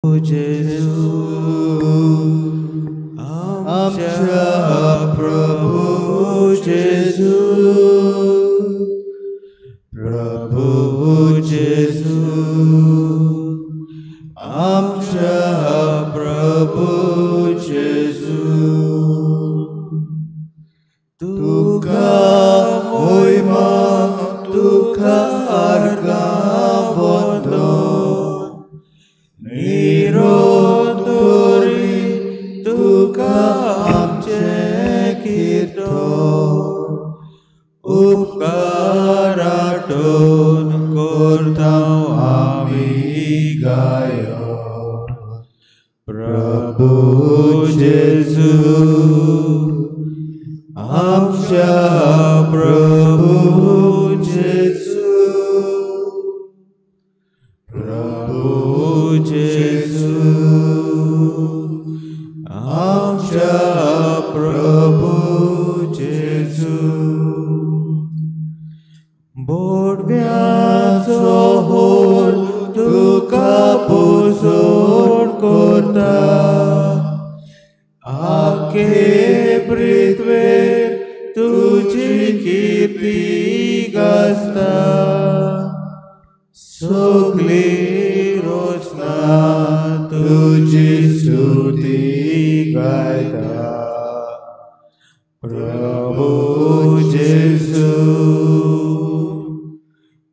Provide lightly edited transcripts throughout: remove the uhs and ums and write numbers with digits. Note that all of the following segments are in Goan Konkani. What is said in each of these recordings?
जेजू आमच्या प्रभू जेजू प्रभू जेजू आमच्या प्रभू जेजू तुका मोहिमा तुका अर्घां वंदन निरोंतरी तुका आमचें कीर्तन उपकार आठोवन करता आमी गायन प्रभू जेजू आमच्या प्रभू जेजू प्रभू जेजू आमच्या प्रभू जेजू बोडव्याचो होल तुका पुजोण करता आखे पृथ्वेर तुजी कीर्ती गाजता सगली रोसना तुजी स्तुती गायता प्रभू जेजू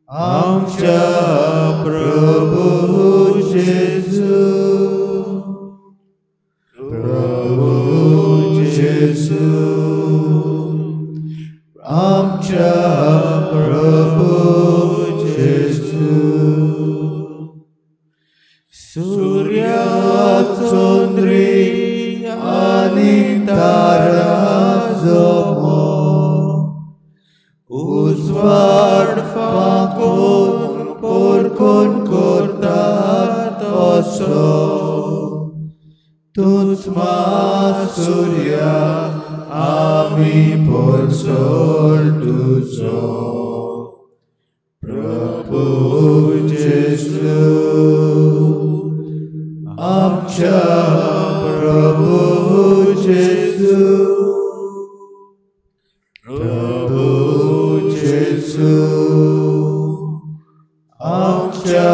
आमच्या प्रभू जेजू प्रभू जेजू आमच्या प्रभू जेजू सूर्या चंद्री आनी तारा जमो उजवाड फांकून पोरकोन करता तसो तूंच सूर्या आमी पोरसोल तुजो प्रभू जेजू आमच्या प्रभू जेजू प्रभू जेजू आमच्या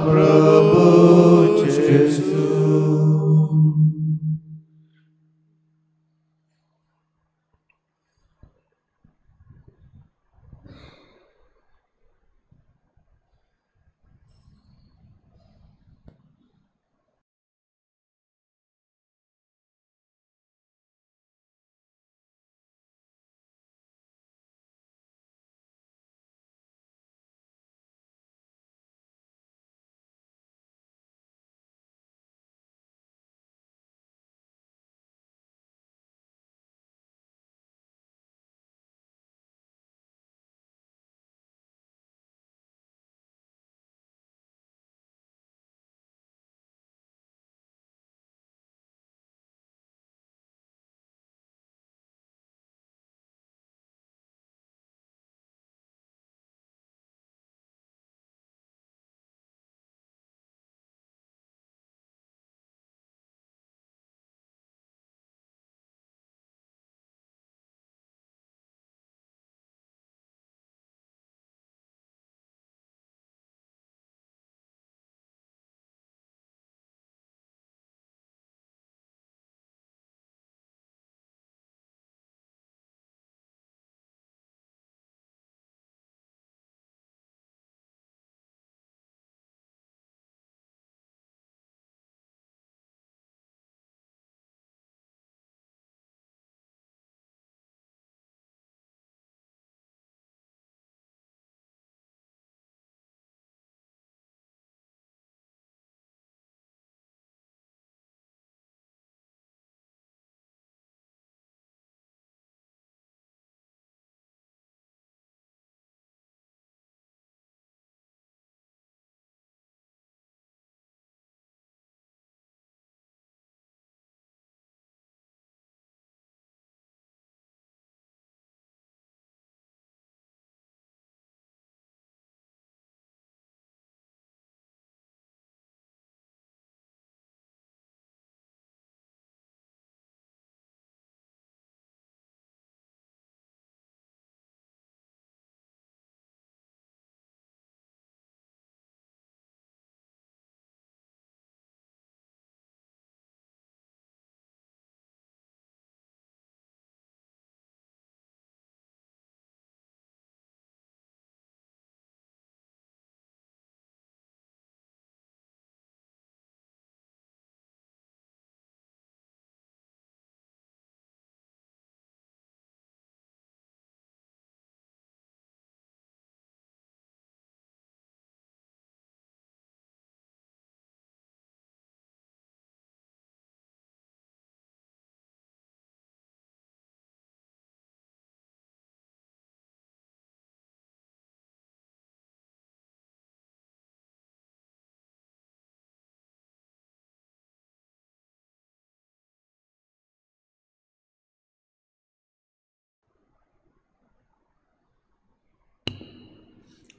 प्रभू जेजू.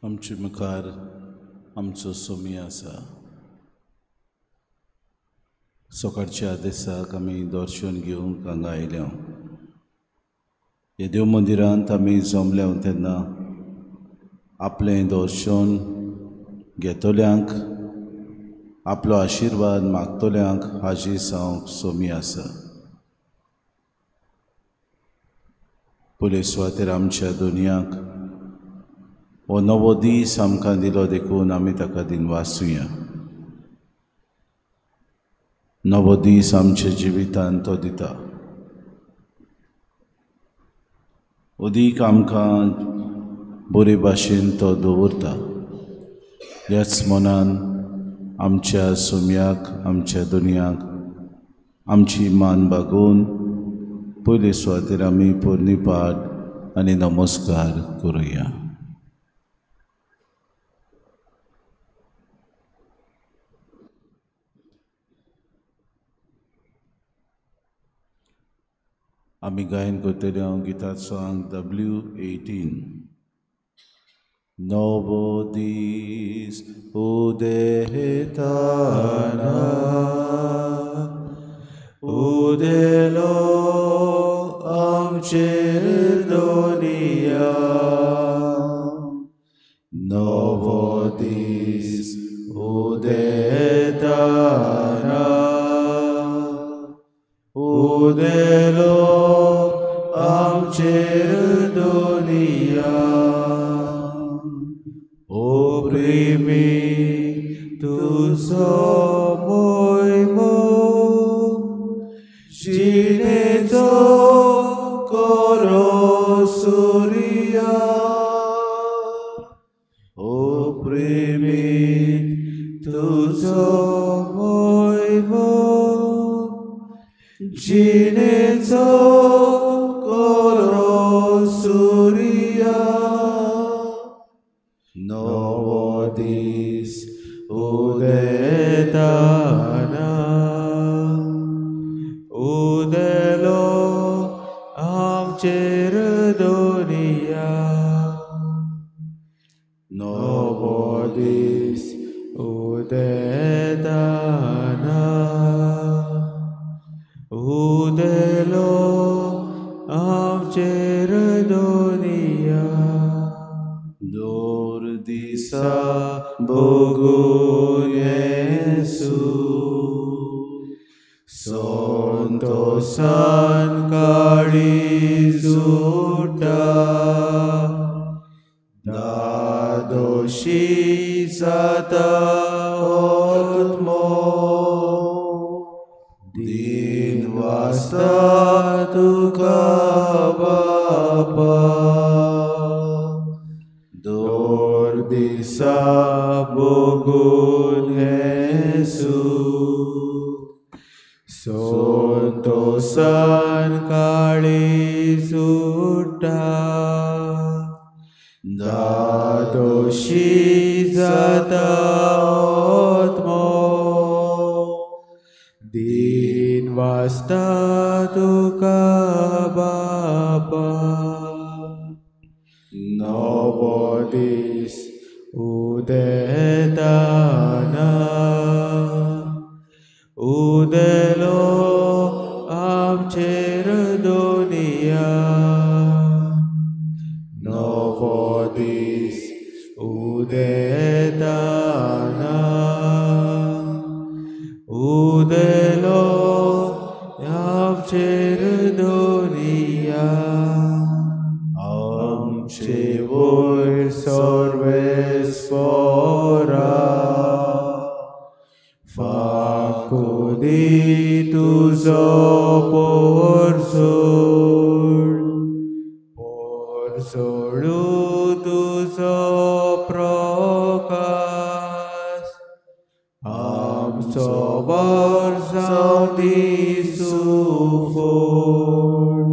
आमचे मुखार आमचो सोमी आसा. सकाळच्या दिसाक आमी दर्शन घेवंक हांगा आयल्या. ह्या देव मंदिरांत आमी जमल्या तेन्ना आपलें दर्शन घेतल्यांक, आपलो आशिर्वाद मागतल्यांक हाजीर जावंक सोमी आसा. पयले सुवातेर आमच्या दुनियाक हो नवो दीस आमकां दिलो देखून आमी ताका दिनवासुया. नवो दीस आमच्या जिवितांत तो दिता. अदीक आमकां बरे भाशेन तो दवरता. ह्याच मनान आमच्या सोम्याक, आमच्या दुनियाक आमची मान बागोवन पयले सुवातेर आमी पोरणी पाठ आनी नमस्कार करुया. आमी गायन करतले हांव गिताचो आंक W18. नवो दीस उदेताना उदेलो आमचेर दोनिया, नवो दीस उदेताना उदेलो आमचेर दोनिया. ओ प्रेमी तुजो मोयमो जिणेचो करो सुर्या, ओ प्रेमी तुजो मोयमो जिणेचो करो सुर्या. नवो दीस उदेताना उदेलो आमचेर दोनिया, नवो दीस उदेताना उदेलो आमचेर दोनिया. दोर दिसा भोगून येसू संतोसान काळीज उठा, दादोशी जाता आत्मो दिन वाजता तुका बापा. दोर दिसा भोगून येसू संतोसान काळीज उठा, दादोशी जाता आत्मो दिन वाजता तुका बापा. नवो दीस उदेताना उदेलो आमचेर दोनिया, नवो दीस उदेताना उदेलो आमचेर दोनिया. आमचे वयर सर्वेस्परा फाकुदी तुजो पोरसोळ, पोरसोळू तुजो प्रकाश, आमचो वर जावं दिसू फोड.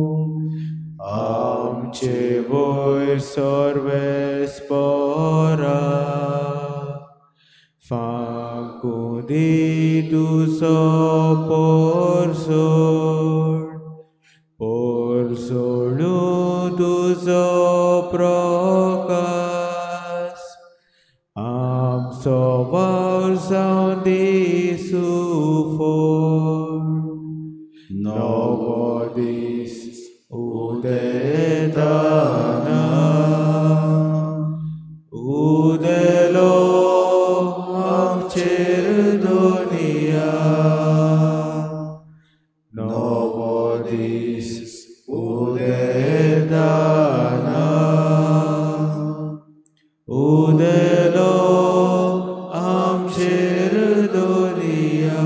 आमचे वयर सर्वेस्परा फाकुदी तुजो पोरसोळ, पोरसोळू तुजो प्रकाश, सुफळ। नवो दीस उदेताना उदेलो आमचेर दुनिया। नवो दीस उदेताना उदेलो आमचेर दुनिया।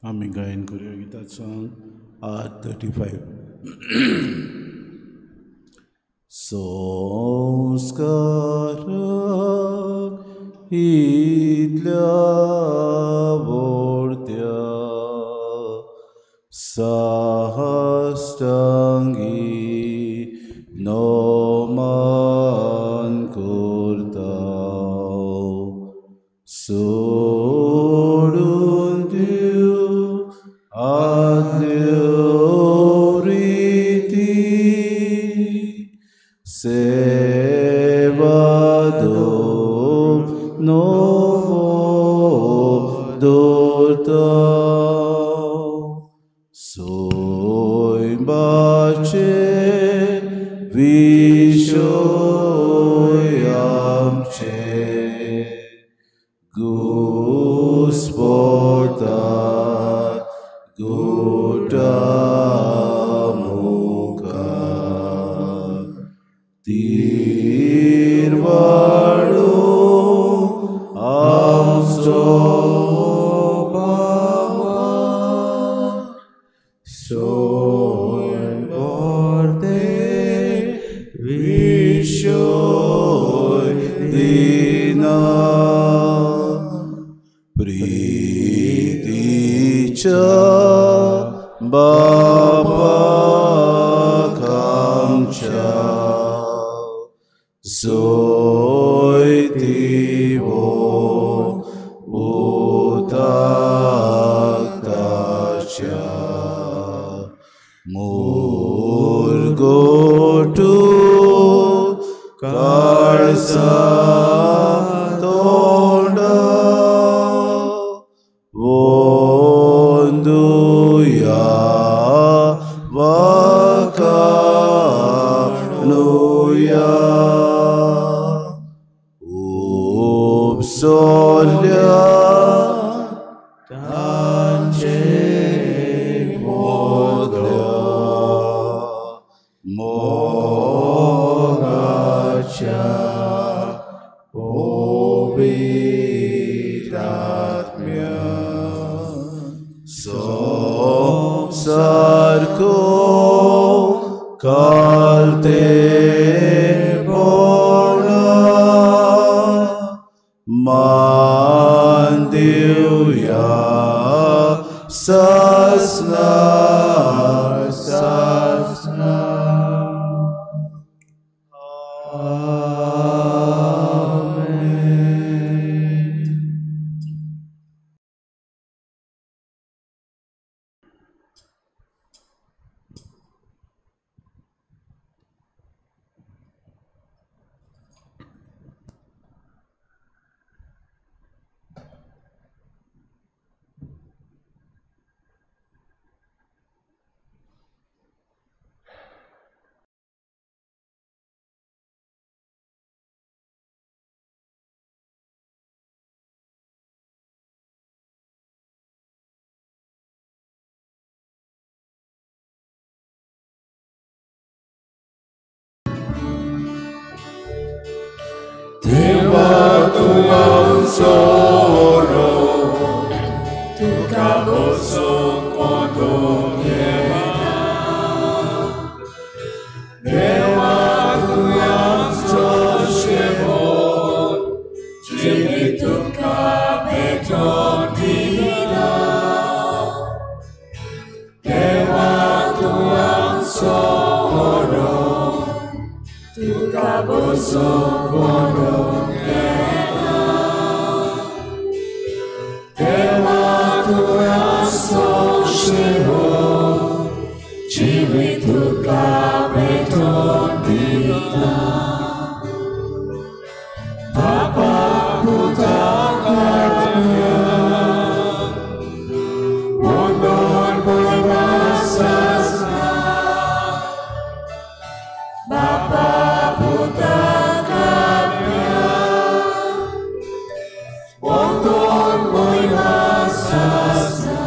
आमी गायन करूया गिताचो song 835. संस्काराक इतल्या व्हडत्या साश्टांगी नमन करता सोडून दिव आदल्यो रिती सेवा नवो दवरता सोयबाचे विशय आमचे घुस्पता गुटा मुखार तिरवाडो आमचो बाबा सोयबोर्ते विशय दिना प्रीतीच्या बापाक आमच्या जोयतीवो उताक ताच्या मुरगोटू काळसा तोंडा वंदुया वाकाणुया उपसोल्या तांचे मोदल्या मोगाच्या पवित्रात्म्या सारको कालते पोणा मान दिवया सासना सासना. आमेन. देवा तूं आमचो तुका बसूंक वदोवन घेना. देवा तूं आमचो शेवट जिवीत तुका भेटोवन दिना. देवा तूं आमचो तुका बसूंक वदोवन घेना. देवा तूं आमचो शेवट जिवीत तुका भेटोवन दिना. बापा पुताक आत्म्या वदोवन सासना. बापा पुताक आत्म्या वदोवन सासना.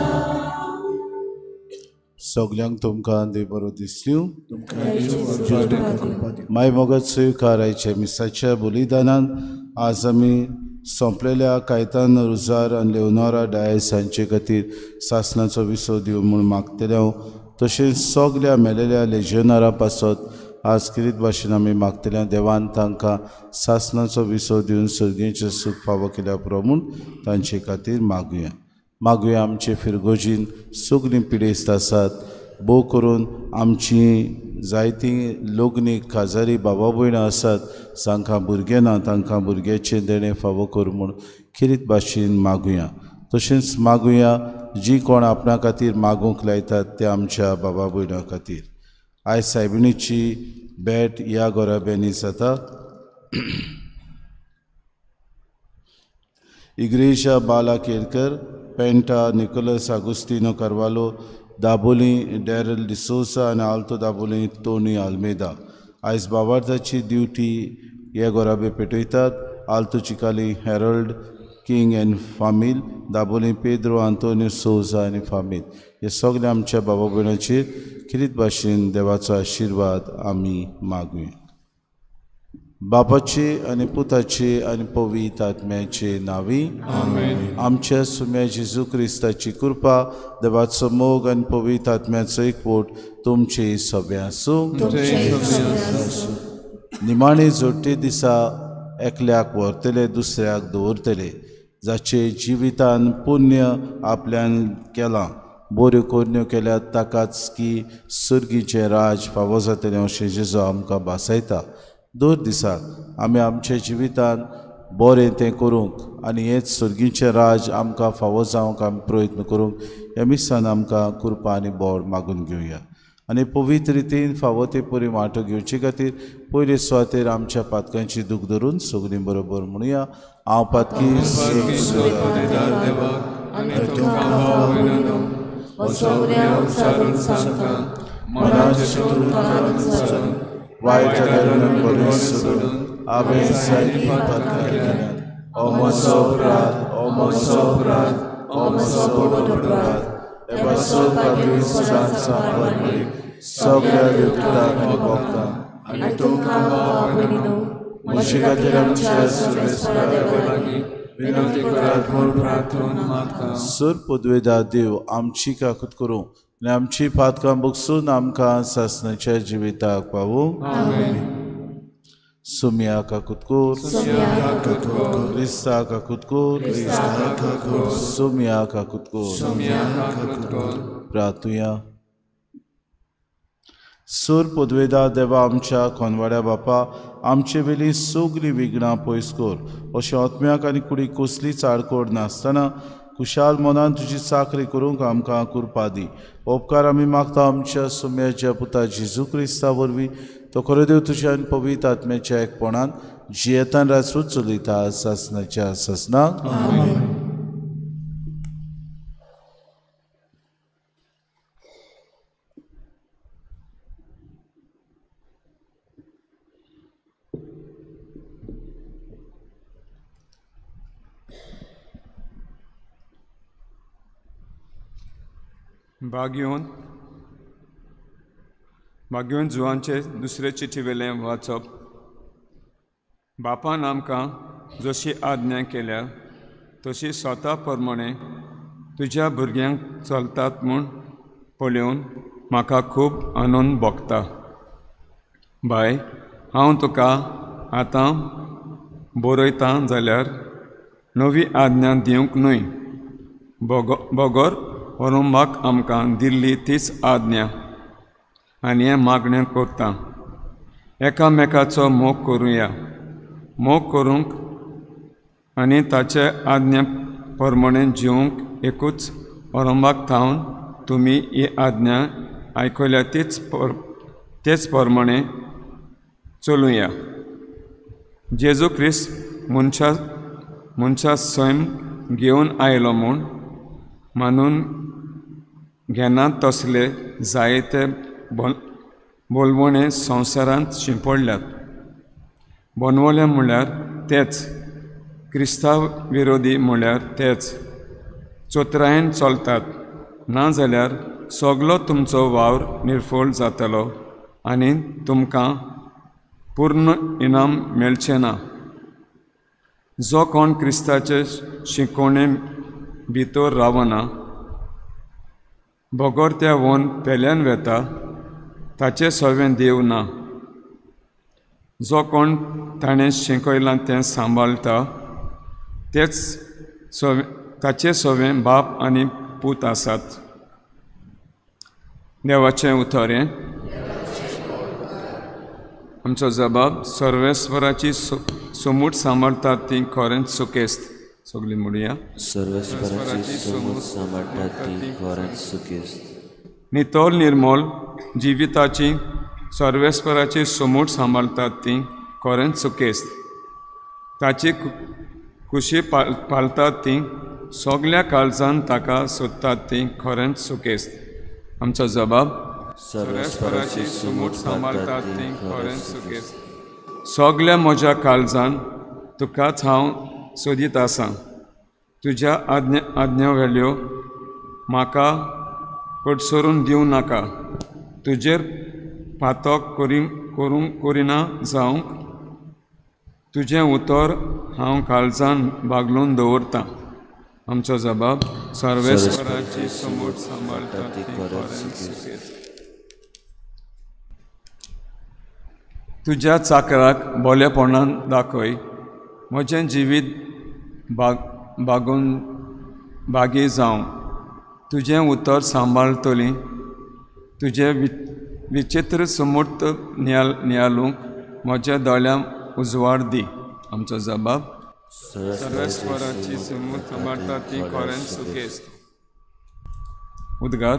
सगल्यांक तुमकां देव बरो दिसल्यो. माय मोगात स्विकारायचे मिसाच्या बलिदानान आज आमी सोंपलेल्या कायतान रुजार आनी लेवनोरा डायस हांचे खातीर सासणाचो विसव दिवं म्हूण मागतले हांव. तशेंच सगल्या मेलेल्या लेजियोनारा पासत आज किरीत भाशेन आमी मागतल्या देवान तांकां सासणाचो विसव दिवन सर्गेचें सूख फावो केल्या पुरो म्हूण तांचे खातीर मागुया. मागुया आमचे फिरगोजीन सगळीं पिडेस्त आसात, भोव करून आमची जायतीं लग्नी काजारी बाबा भयणां आसात जांकां भुरगें ना तांकां भुरग्याचें देणें फावो कर म्हूण खेरीत भाशेन मागुया. तशेंच मागुया जी कोण आपणा खातीर मागूंक लायतात ते आमच्या बाबा भयणां खातीर. आयज सायबिणीची भेट ह्या घराब्यांनी जाता. इग्रेजा बाला केरकर, पेंटा निकोलस आगुस्तिनो कार्वालो, दाबोली डॅरल डिसोसा आनी आल्तो दाबोली टोनी आल्मेदा. आयज बाबार्थाची ड्युटी हे घराबे पेटयतात. Alto Chicalim Herald king and फामील, दाबोली पेद्रो आंतोनियो सोजा आनी फामील. हे सगळे आमच्या बाबा भयणाचेर खेरीत भाशेन देवाचो आशिर्वाद आमी मागुया. बापाचे आनी पुताचे आनी पवित्र आत्म्याचे नांवी आमेन. आमच्या सुम्या जेजू क्रिस्ताची कृपा, देवाचो मोग आनी पवित्र आत्म्याचो एकवट तुमचे सगळे आसूं. निमाणे जोडटे दिसा एकल्याक व्हरतले, दुसऱ्याक दवरतले. जाचे जिवितान पुण्य आपल्यान केलां, बऱ्यो करण्यो केल्यात ताकाच की सर्गीचें राज फावो जातलें अशें जेजू आमकां भासायता. दर दिसाक आमी आमच्या जिवितान बरें तें करूंक आनी हेंच सर्गीचें राज आमकां फावो जावंक आमी प्रयत्न करूंक ह्या मिसान आमकां कृपा आनी बोड मागून घेवया. आनी पवित्र रितीन फावो ते परी वांटो घेवचे खातीर पयले सुवातेर आमच्या पातकांची दूख धरून सगळीं बरोबर म्हणुया, हांव पातकी वायट सोडून हांवें जायतीं पातकां केल्यांत. हो म्हजो अपराध, हो म्हजो अपराध, हो म्हजो व्हड अपराध. हे पासून पातकी सगळ्या देवतांक आनी भक्तांक आनी तुमकां भाव भयणीनो म्हजे खातीर आमच्या सर्वेस्परा लागीं विनंती करात म्हूण प्रार्थना मागता. सर पदवेदा देव आमची काकूत करूं आनी आमची पातकां बगसून आमकां सासणाच्या जिविताक पावूं. आमेन. सुम्या काकूत कोर, क्रिस्ता काकूत कोर, सुम्या काकूत कोर. प्रार्थुया. सूर पदवेदा देवा आमच्या कोनवाड्या बापा, आमचे वेली सगळीं विघ्नां पयस कर. अशें आत्म्याक आनी कुडीक कसलीच आडकोड नासतना कुशाल मनान तुजी चाकरी करूंक आमकां कृपा दी. उपकार आमी मागता आमच्या सुम्याच्या पुता जेजू क्रिस्ता वरवीं, तो खरो देव तुज्या आनी पवित्र आत्म्याच्या एकपणान जियेतान राजूच चलयता सासणाच्या सासणाक. भाग्योन भाग्योन जुवांचे दुसरे चिठी वेलें वाचप. बापान आमकां जशी आज्ञा केल्या तशी स्वता प्रमाणे तुज्या भुरग्यांक चलतात म्हूण पळोवन म्हाका खूब आनंद भोगता. बाय, हांव तुका आतां बरयतां जाल्यार नवी आज्ञा दिवंक न्हय, बगर वरंबाक आमकां दिल्ली तीच आज्ञा आनी हें मागणें करता. एकामेकाचो मोग करुया. मोग करूंक आनी ताचे आज्ञे प्रमाणे जिवंक एकूच वरंबाक थावन तुमी ही आज्ञा आयकल्या तेच प्रमाणे चलुया. जेजू क्रिस्त मनशा सैम घेवन आयलो म्हूण मानून घेनात तसले जायते बोलवणे संवसारांत शिंपडल्यात. बनवले म्हळ्यार तेच, क्रिस्तांव विरोधी म्हळ्यार तेच, चतुरायेन चलतात. नाजाल्यार सगलो तुमचो वावर निर्फळ जातलो आनी तुमकां पूर्ण इनाम मेळचें ना. जो कोण क्रिस्ताचे शिकोवणे भितर रावना बगर त्या वन पेल्यान वेता ताचें सवें देव ना। जो कोण ताणें शिकयलां तें सांबाळटा तेच सवे ताचे सवें बाप आनी पूत आसात। देवाचें उतर हें। आमचो जबाब सर्वेस्वराची सोमूट सांबाळटात ती खरेंच सुकेस्त। सगळीं म्हणुया, सर्वेस्वराची सोमूट सांबाळटात ती खरेंच सुकेस्त। नितळ निर्मल जिविताची सर्वेस्वराची सोमूट सांबाळटात ती खरेंच सुकेस्त। ताची खुशी पाळटात ती सगल्या काळजान ताका सोदतात ती खरेंच सुकेस्त। आमचो जबाब सर्वेस्वराची सोमूट सांबाळटात ती खरेंच सुकेस्त। सगल्या म्हज्या काळजान तुकाच हांव सोदीत आसा, तुज्या आज्ञा वेल्यो म्हाका कडसरून दिवं नाका। तुजेर पातक करिना जावंक तुजें उतर हांव काळजान बागलून दवरतां। आमचो जबाब सर्वेस्वराची सोमूट सांबाळटात ती खरेंच सुकेस्त। तुज्या चाकराक बोलेपणान दाखय, म्हजें जिवीत बागून बागी जावं। तुजें उतर सांबाळटली, तुजें विचित्र सुमूर्त नियालूंक म्हज्या दोळ्यांक उजवाड दी। आमचो जबाब सर्वेस्वराची सुमूर्त सांबाळटा ती खरेंच सुकेस्त। उद्गार।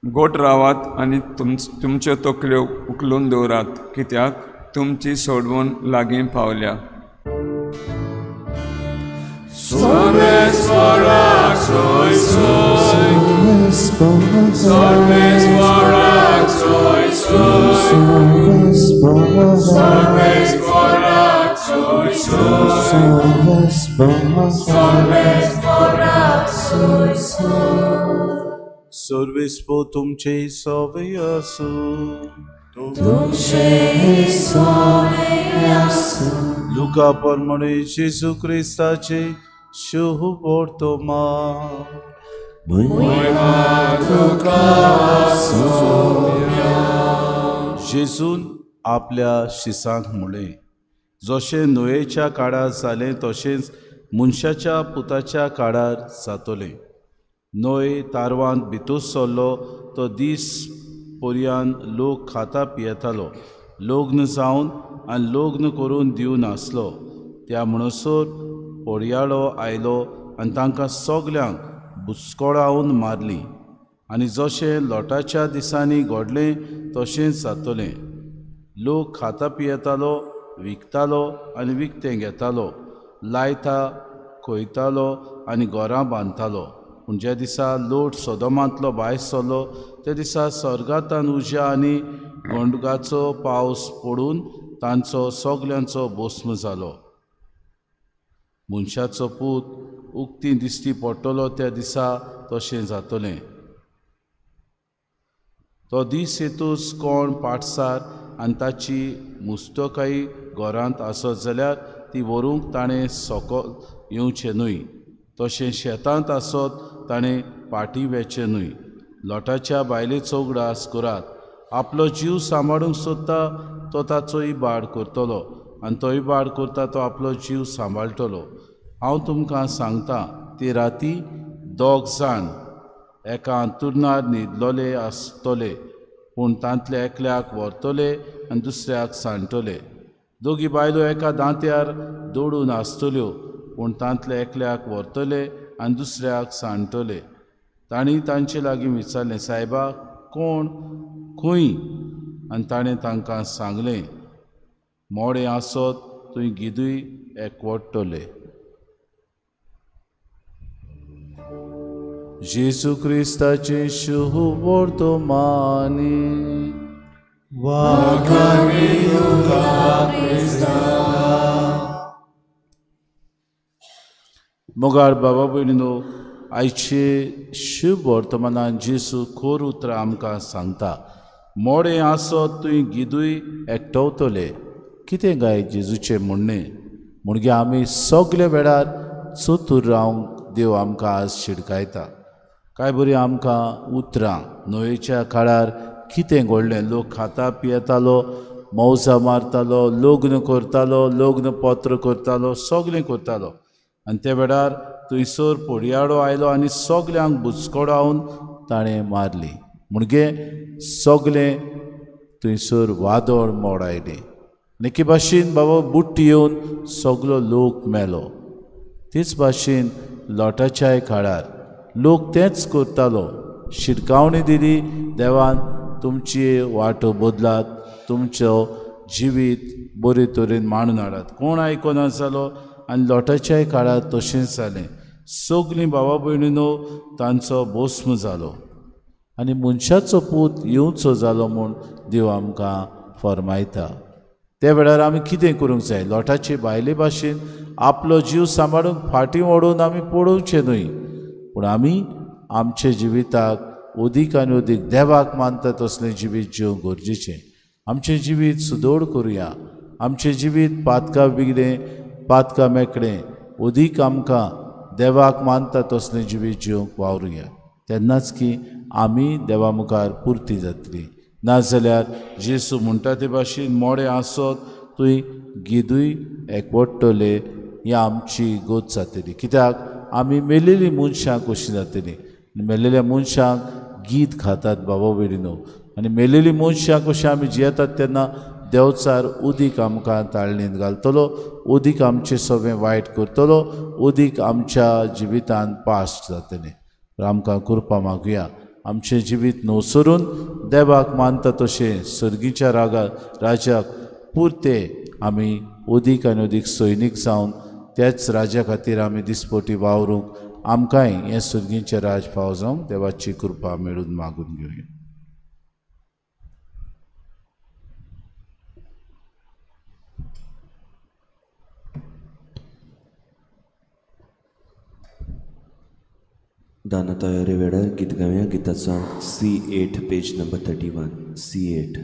गोट रावात आनी तुमच्यो तकल्यो उखलून दवरात, कित्याक तुमची सोडवण लागीं पावल्या। सर्वेस्पो तुमचे सवे आसूं। तुमचे सवे आसूं। लुका प्रमाणे जेजू क्रिस्ताचे शुभ वर्तमान। जेजून आपल्या शिसांक म्हळें, जशें न्हंयेच्या काळार जालें तशेंच मनशाच्या पुताच्या काळार जातलें। न्हंय तारवांत भितर सरलो तो दीस पर्यान लोक खाता पियेतालो, लग्न जावन आनी लग्न करून दिवन आसलो। त्या म्हणसर पोरयाळो आयलो आनी तांकां सगल्यांक बुचकोळावन मारली। आनी जशें लोटाच्या दिसांनी घडलें तशेंच जातलें। लोक खाता पियेतालो, विकतालो आनी विकतें घेतालो, लायता खोयतालो आनी घरां बांदतालो। पूण ज्या दिसा लोट सोदोमांतलो भायर सरलो त्या दिसा स्वर्गांतान उज्या आनी गोंडगाचो पावस पडून तांचो सगल्यांचो भस्म जालो। मनशाचो पूत उक्ती दिश्टी पडटलो त्या दिसा तशें जातलें। तो दीस येतूच कोण पाटसार आनी ताची मुस्तकाई घरांत आसत जाल्यार ती व्हरूंक ताणें सकयल येवचें न्हय, तशें शेतांत आसत ताणें पाटी वेचें न्हय। लोटाच्या बायलेचो उगडास करात, आपलो जीव सांबाळूंक सोदता तो ताचो इबाड करतलो आनी तो इबाड करता तो आपलो जीव सांबाळटलो। हांव तुमकां सांगता, ते राती दोग जाण एका अंतुरणार न्हिदलोले आसतले, पूण तांतले एकल्याक व्हरतले आनी दुसऱ्याक सांडटले। दोगी बायलो एका दांत्यार दोडून आसतल्यो, पूण तांतले एकल्याक व्हरतले आनी दुसऱ्याक सांडटले। तांणी तांचे लागीं विचारलें, सायबा कोण खंय? आनी ताणें तांकां सांगलें, मोडें आसत थंय गिदूय एकवटतले। जेजू क्रिस्ताचे शुभ वर्तमानी वाखाणवी तुका क्रिस्ता. मोगाळ बाबा भयणीनो, आयचे शुभ वर्तमानान जेजू खोर उतरां आमकां सांगता, मोडें आसत तुवें गिदूय एकटवतले. कितें काय जेजूचें म्हणणें? म्हणगे आमी सगळे वेळार चतूर रावंक देव आमकां आज शिडकायता. काय बरी आमकां उतरां. न्हंयेच्या काळार कितें घडलें? लोक खाता पियेतालो, मौजा मारतालो, लग्न करतालो, लग्न पत्र करतालो, सगळें करतालो. आनी त्या वेळार थंयसर पोडयाडो आयलो आनी सगल्यांक बुचकोडावन ताणें मारली. म्हणगे सगळें थंयसर वादळ मोड आयलें आनी एके भाशेन बाबा बुट्टी येवन सगलो लोक मेलो. तेच भाशेन लोटाच्याय काळार लोक तेंच करतालो. शिटकावणी दिली देवान, तुमची वाटो बदलात, तुमचो जिवीत बरे तरेन मांडून हाडात. कोण आयकना जालो आनी लोटाच्याय काळार तशेंच जालें. सगळीं बाबा भयणीनो तांचो भस्म जालो आनी मनशाचो पूत येवचो जालो म्हूण देव आमकां फर्मायता. त्या वेळार आमी कितें करूंक जाय? लोटाचे बायले भाशेन आपलो जीव सांबाळूंक फाटीं ओडून आमी पळोवचें न्हय, पूण आमी आमच्या जिविताक अदीक आनी अदीक देवाक मानता तसलें जिवीत जिवंक गरजेचें. आमचें जिवीत सुदोड करुया, आमचें जिवीत पातकां बिगडें, पातकां मेकळें, अदीक आमकां देवाक मानता तसलें जिवीत जिवंक वावरुया. तेन्नाच की आमी देवा मुखार पुर्ती जातली. नाजाल्यार जेजू म्हणटा ते भाशेन मोडें आसत तुवें गिदूय एकवटतले, ही आमची गत जातली. कित्याक आमी मेलेली मनशां कशीं जातली? मेलेल्या मनशांक गीत खातात बाबा भयणीनो, आनी मेलेली मनशां कशीं आमी जियेतात तेन्ना देवचार उदीक आमकां ताळणींत घालतलो, उदीक आमचें सगळें वायट करतलो, उदीक आमच्या जिवितांत पास्ट जातलें. आमकां कृपा मागुया, आमचें जिवीत नवसरून देवाक मानता तशें सर्गीच्या राजाक पुरते आमी अदीक आनी अदीक सैनीक जावन त्याच राजा खातीर आमी दिसपटी वावरूंक आमकांय हें सर्गीचें राज फावो जावंक देवाची कृपा मेळून मागून घेवया. दाना तयारी वेळार गीत गावया. गीताचो अंक C8 page number 31 C8.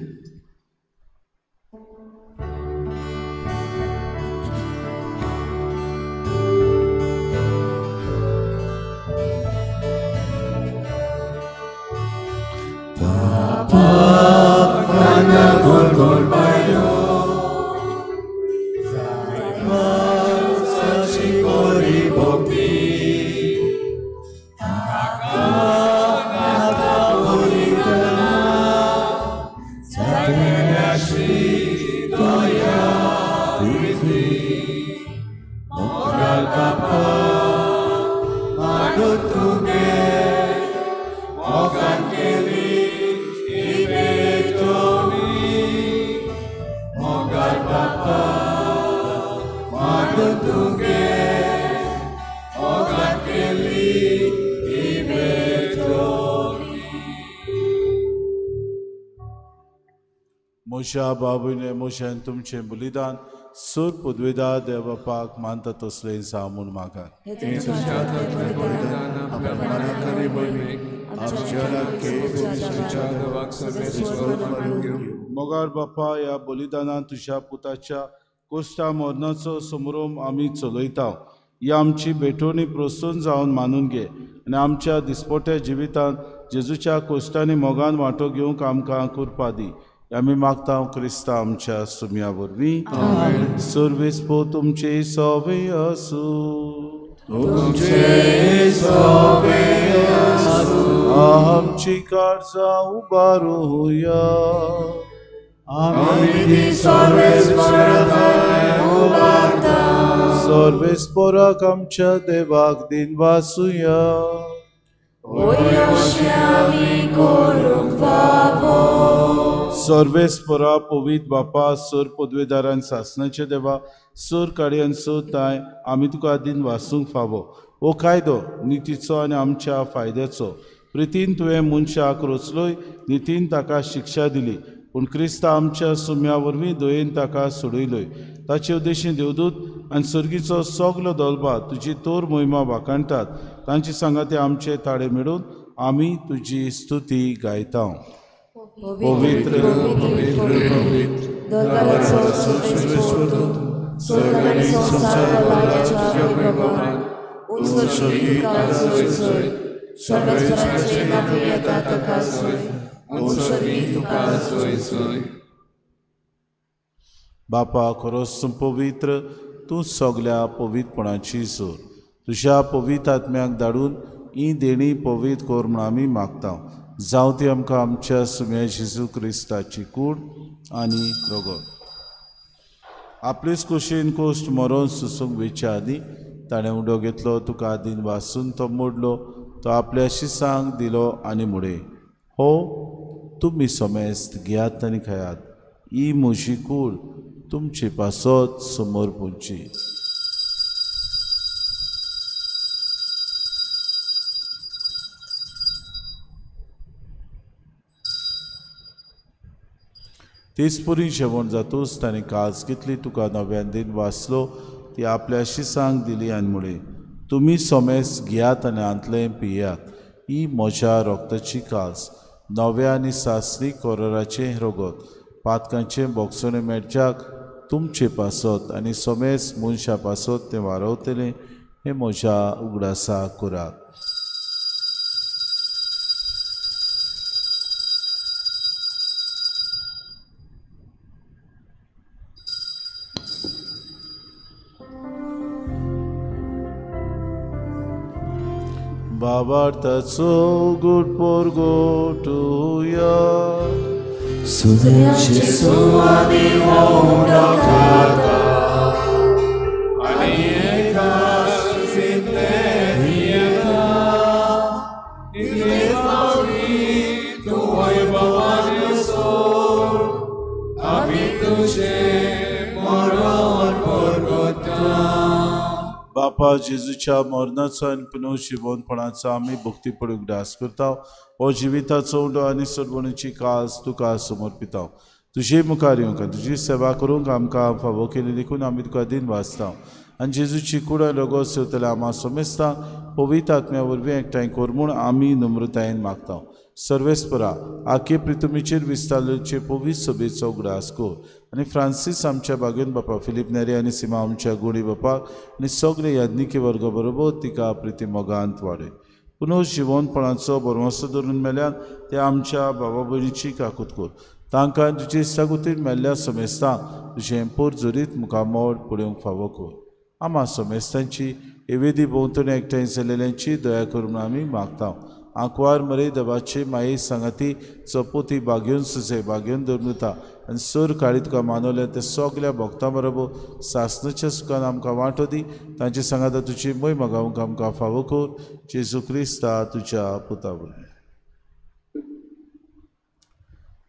मोशा बाबूने मोशान तुमचें बलिदान सूर पदवेदा देव बापाक मानता तसलें जावं म्हूण मागात. मोगार बापा, ह्या बलिदानान तुज्या पुताच्या कोश्टा मरणाचो समरोम आमी चलयता. ही आमची भेटवणी प्रसन्न जावन मानून घे आनी आमच्या दिसपट्या जिवितांत जेजूच्या कोश्टांनी मोगान वांटो घेवंक आमकां कृपा दी. आमी मागता क्रिस्ता आमच्या सुम्या वरवीं. सर्वेस्पो तुमचे सवे आसूं. आमची काळजां उबारुया. सर्वेस्पोराक आमच्या देवाक दिन वासुया. सर्वेस्परा पवित्र बापा, सर पदवेदारान सासनाचे देवा, सर काडयान सर ताय आमी तुका दिन वासूंक फावो. हो कायदो नितीचो आनी आमच्या फायद्याचो। प्रितीन तुवें मनशाक रचलोय, नितीन ताका शिक्षा दिली, पूण क्रिस्ता आमच्या सुम्या वरवीं दयेन ताका सोडयलोय। ताचे उद्देशीन देवदूत आनी सर्गीचो सगलो दोलबा तुजी तोर मोहिमा वाखाणटात। तांची सांगाते आमचे ताळे मेळून आमी तुजी स्तुती गायता। पवित्र पवित्र पवित्र बापा खरोच तूं पवित्र, तूं सगल्या पवित्रपणाची सोर। तुज्या पवित्र आत्म्याक धाडून ही देणी पवित्र कर म्हूण आमी मागता। जावं ती आमकां आमच्या सुम्या जेजू क्रिस्ताची कूड आनी रगत। आपलेच कुशीन कोश्ट मरोन सुसूंक वेच्या आदीं ताणें उडो घेतलो, तुका आदीन वासून तो मोडलो, तो आपल्या शिसांक दिलो आनी मुडे, हो तुमी समेस्त घेयात आनी खायात, ही म्हजी कूड तुमचे पासत समोर पुंची। तेच पुरी जेवण जातूच ताणें काज घेतली, तुका नव्यान दिन वाचलो, ती आपल्या शिसांक दिली आनी म्हळें, तुमी समेस्त घेयात आनी हांतलें पियात, ही म्हज्या रक्ताची काज, नव्या आनी सासणी कोराराचें रगत, पातकांचें बोगसणें मेळच्याक तुमचे पासत आनी समेस्त मनशां पासत तें वारवतलें, हें म्हज्या उगडासा करात। बाबार्थाचो गुड पोरगोटुया बापा जेजूच्या मरणाचो आनी पुनर्जिवनपणाचो आमी भक्तीपण उगडास करता। हो जिविताचो उंडो आनी सोडवणीची काज तुका समर्पिता। तुजे मुखार येवंक तुजी सेवा करूंक आमकां फावो केली देखून आमी तुका दिन वाचता। आनी जेजूची कूड आनी रगत सेवतल्या आमा समेस्तांक पवित्र आत्म्या वरवीं एकठांय कर म्हूण आमी नम्रतायेन मागता। सर्वेस्परा आखे प्रितुमीचेर विस्तारचे पवित्र सभेचो उगडास कर आनी फ्रांसीस आमच्या बागेन बापा, फिलीप नेरी आनी सीमा आमच्या गोडी बापाक आनी सगळे याज्ञिकी वर्ग बरोबर तिका प्रिती मोगांत वाडय। पुनर्जिवनपणाचो भरवंसो धरून मेल्यान ते आमच्या बाबा भयणीची काकूत कर। तांकां तुजे इश्टागतीन मेल्ल्या समेस्तांक तुजें पोरजोरीत मुखामळ पळोवंक फावो कर। आमा समेस्तांची एवेदी भोंवतणी एकठांय जाल्ल्यांची दया करून आमी मागता। आंकवार मरे दबाचे माये सांगाती चपोती बागेवन सुसे बागेवन दवरता आनी सर काळी तुका मानवल्या ते सगल्या भक्तां बरोबर सासनाच्या सुखान आमकां वांटो दी। तांचे सांगाता तुजी मोय मागावंक आमकां फावो कर। जेजू क्रिस्ता तुज्या पुता वरवीं,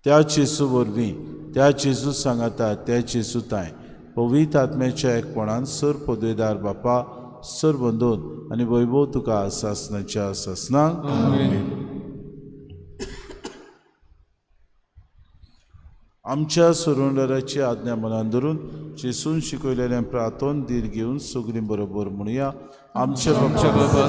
त्या जेजू वरवीं, त्या जेजू सांगाता, त्या जेजू तांय पवित्र आत्म्याच्या एकपणान सर पदवेदार बापा सर बंदून आनी वैभव तुका सासनाच्या सासनाक। आमच्या सुरुंडराची आज्ञा मनान धरून जेसून शिकयलेलें प्रार्थन धीर घेवन सगळीं बरोबर म्हणुया। आमच्या बाबा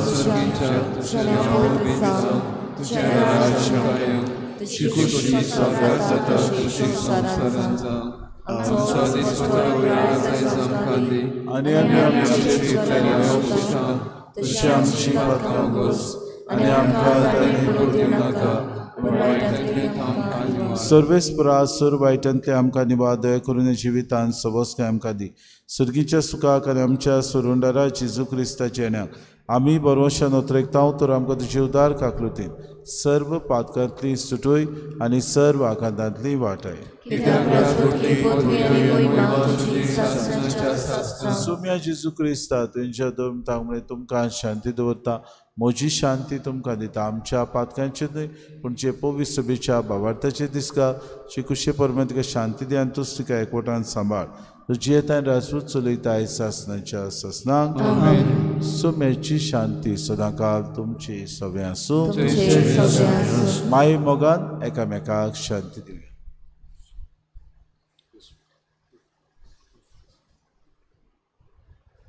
आनी आमी तशी आमची पातकां गोस आनी आमकां नाका। सर्वेस्परा सर वायटांतले आमकां निवार दया करून जिवितान सबसकाय आमकां दी। सर्गीच्या सुखाक आनी आमच्या सुरुंडारा जेजू क्रिस्ताच्या येण्याक आमी बरोवशान ओतरेकता तर आमकां तुजे उदार काकलुतीन सर्व पातकांतली सुटोय आनी सर्व आघातांतली वाटाय। सुम्या जेजू क्रिस्ता तुमच्या दोन तुमकां शांती दवरता, म्हजी शांती तुमकां दिता। आमच्या पातकांचे न्हय पूण जे पवित्र सभेच्या भावार्थाचे दिसका जे कुशे परमें तुका शांती दी आनी तूच तुका एकवटान सांबाळ। जियेता राजपूत चलयता सासनाच्या सासनाक. सुमेची शांती सदांकाल तुमची सगळें आसूं. माई मोगान एकामेकाक शांती दिवया.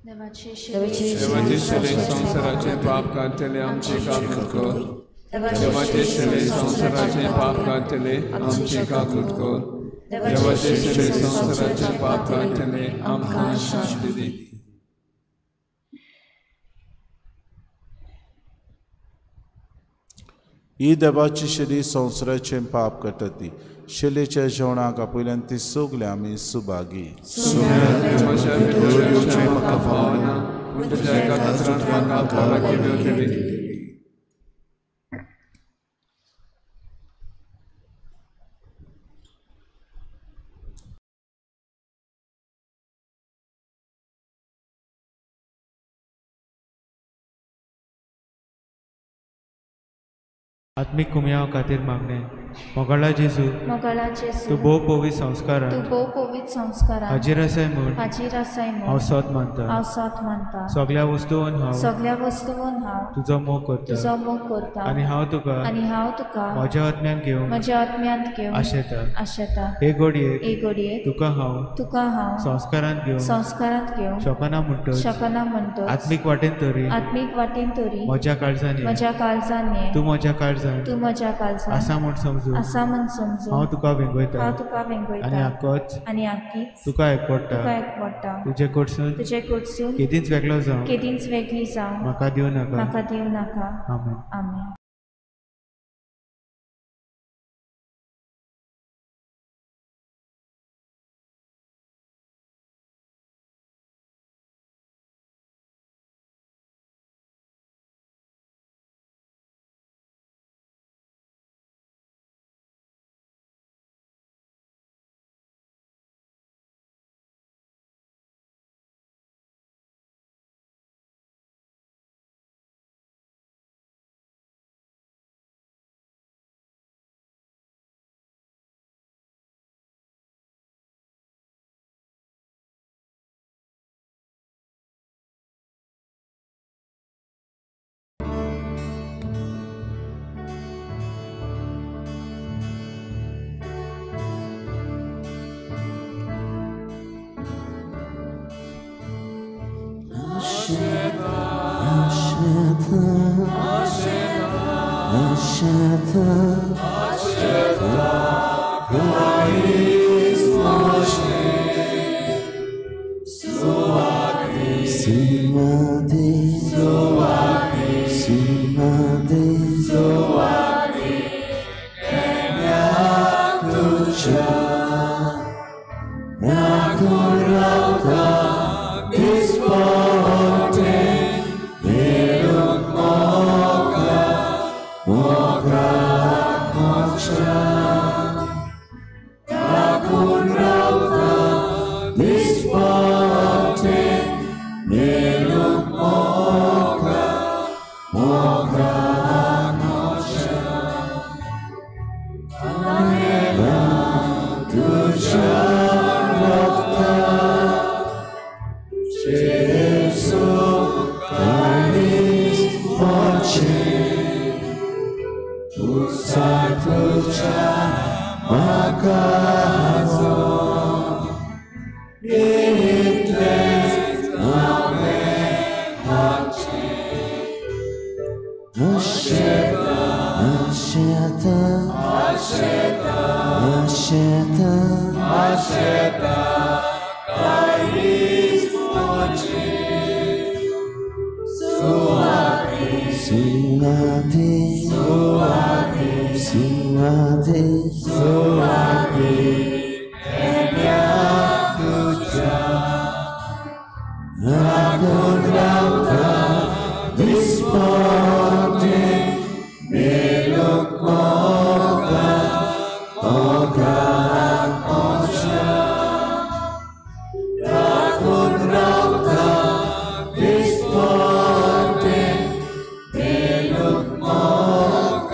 देवाचे शरीर संवसाराचे पाप काडटले आमचे काकूट कर. देवाचे शरीर संवसाराचे पाप काडटले आमचे काकूट कर. देवाचे शरीर संवसाराचे पाप काडटले आमकां शांती दी. ही देवाची शरीर संवसाराचें पाप काडटा ती शेलेच्या जेवणाक आपयल्यान ती सगळें आमी सुभागी. आत्मीक कुमयाव खातीर मागणें. मोगाळा जेजू, तूं भोव पवित्र संस्कारान हाजीर आसाय म्हूण हांव सोद मानता. सगळ्या वस्तून हांव तुजो मोग करता आनी हांव तुका म्हज्या आत्म्यांत घेवंक आशेता. हे घडयेक तुका हांव संस्कारांत घेवंक शकना म्हणटच आत्मीक वाटेन तरी म्हज्या काळजान ये, तूं म्हज्या काळजान आसा म्हूण समजू हांव तुका वेंगयता आनी आक्कीच तुका एकवटा. तुजे कडसून केदींच वेगळो जावं म्हाका दिवं नाका. आमेन. आमेन.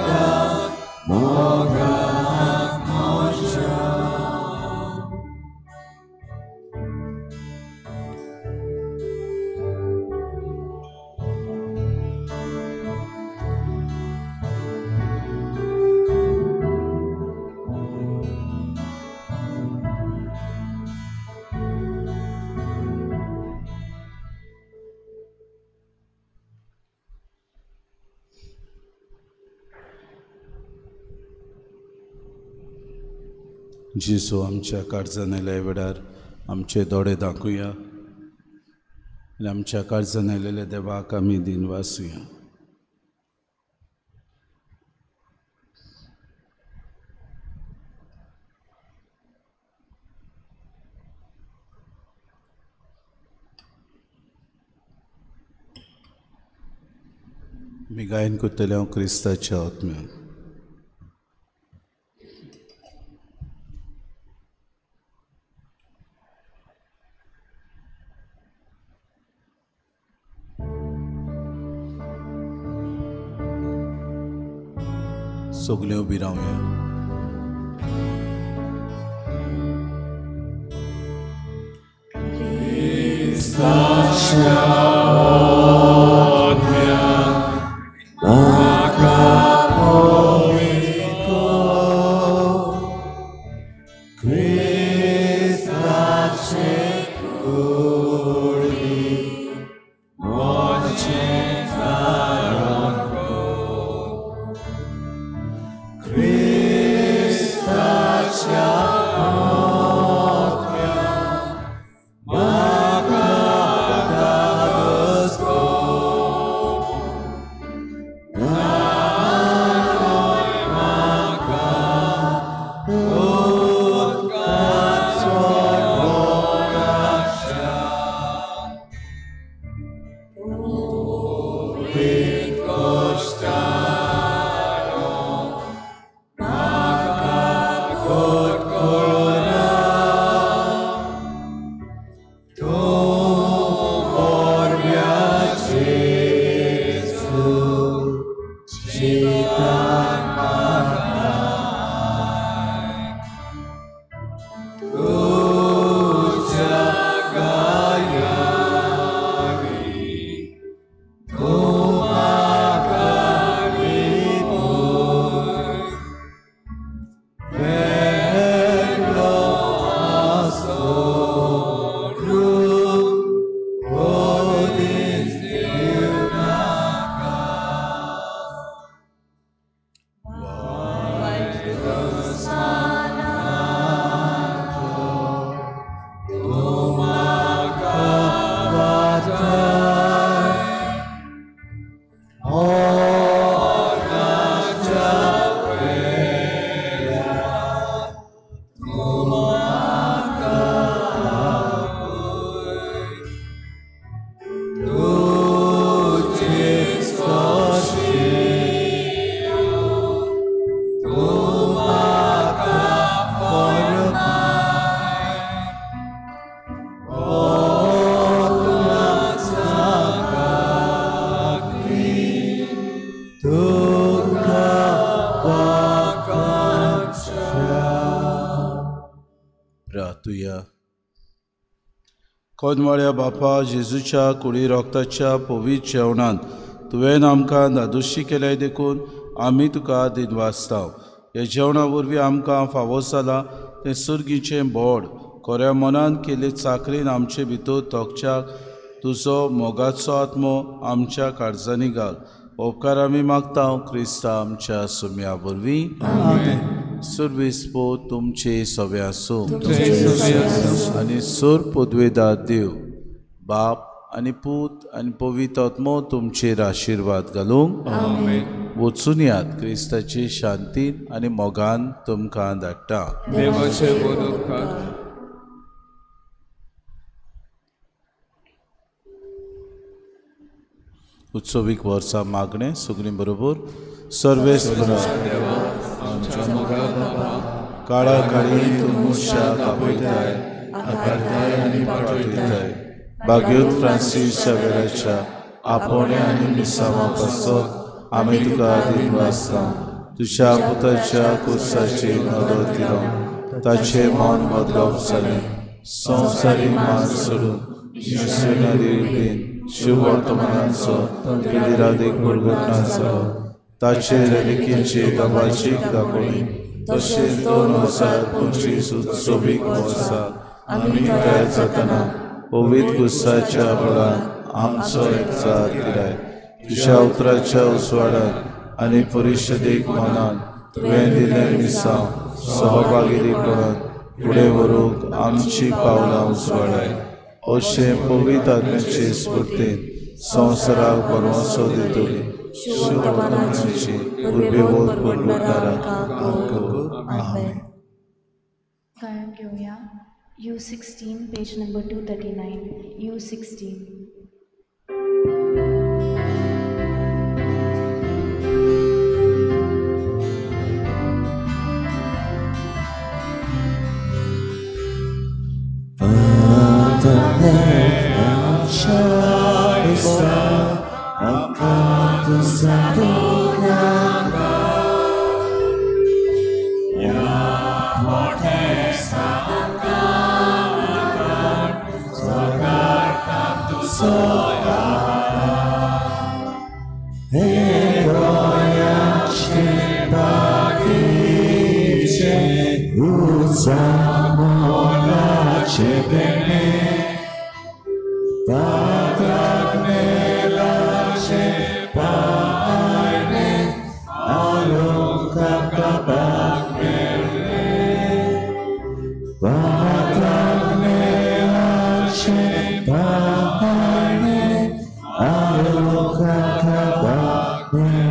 Moga, moga, moga. जेजू आमच्या काळजान आयल्या वेळार आमचे दोळे दाखोवया आनी आमच्या काळजान आयलेल्या देवाक आमी दिनवासुया. मी गायन करतलें हांव क्रिस्ताच्या आत्म्यान. सगळें उबी रावया. कोदमाळ्या बापा जेजूच्या कुडी रोगताच्या पवित्र जेवणांत तुवें आमकां धादोशी केल्याय देखून आमी तुका दिनवासताव. ह्या जेवणा वरवीं आमकां फावो जाला तें सुर्गीचें बोड कोऱ्या मनान केल्ले चाकरीन आमचे भितर तोखच्याक तुजो मोगाचो आत्मो आमच्या काळजांनी घाल. उपकार आमी मागता क्रिस्ता आमच्या सुम्या वरवीं. सुरविस्पो तुमचे सवे आसूं आनी सूर पदवेदार देव बाप आनी पूत आनी पवित्र आत्मो तुमचेर आशिर्वाद घालूंक. वचून यात क्रिस्ताची शांतीन आनी मोगान तुमकां धाडटा. उत्सवीक वर्सा मागणें सगळीं बरोबर. सर्वेस्परा काळा काळी तूं मनशाक आपयताय आकारताय आनी पाठयताय. बागेत फ्रांसीस शावेराच्या आपोवण्या आनी मिसांवा पासत आमी तुका दिनवासता. तुज्या पुताच्या कुर्साची नदर दिलो ताचें मन बदलप जालें. संवसारीक मान सोडून मिशनरी रितीन शिववर्तमानाचो पिदिरादीक दुर्घटना जालो. ताचे रेलिकीची दबाजीक दाखोवणी तशेंच 2025 उत्सवीक वर्सा आमी तयार जातना पवित्र कुर्साच्या बळान आमचो एकचार तिराय. तुज्या उतराच्या उजवाडान आनी परिशदेक मनान तुवें दिल्लें मिसांव सहभागीपणान फुडें व्हरूंक आमची पावलां उजवाडाय. अशें पवित्र आत्म्याचे स्फूर्तीन संवसाराक भरवंसो दितली शुभवर्तमानाची उर्बेवत परवडणारांक. आमेन. गायन घेवया U16 page number 239. U16. Amen.